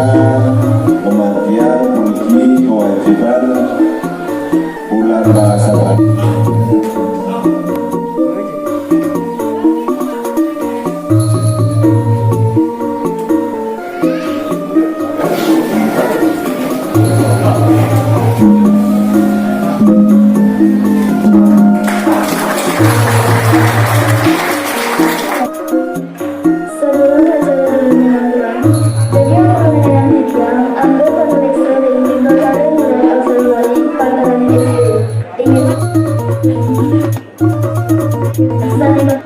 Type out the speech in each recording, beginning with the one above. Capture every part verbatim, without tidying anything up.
Pemantian puniki kewajiban bulan bahasa Bali. Sadurung acara dilanjutkeun, jadi aku ngeunaan titiang, angga panuréksa deui tingkah kalakuan nilai aksara Bali pantaran S D. Inggih. Saniman.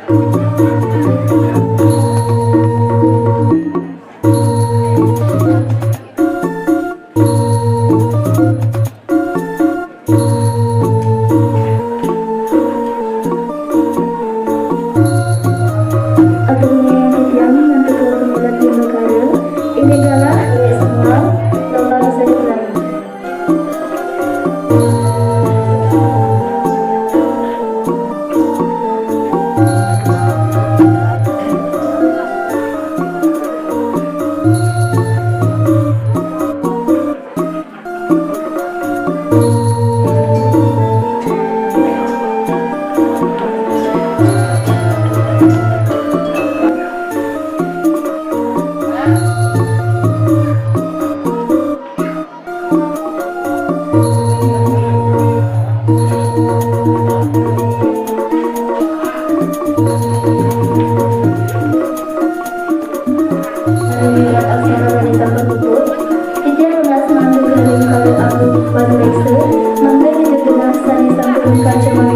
Atur nuhun titiang ngantuk kula pemilik di Mekara. Ini adalah Dek Samuel, Bapak bisa diulangi. Aksara Bali sampun puput, titiang nunas mantuk gandeng kalih Agung Panuréksa, mangga dijugjugna sané sampun kacemak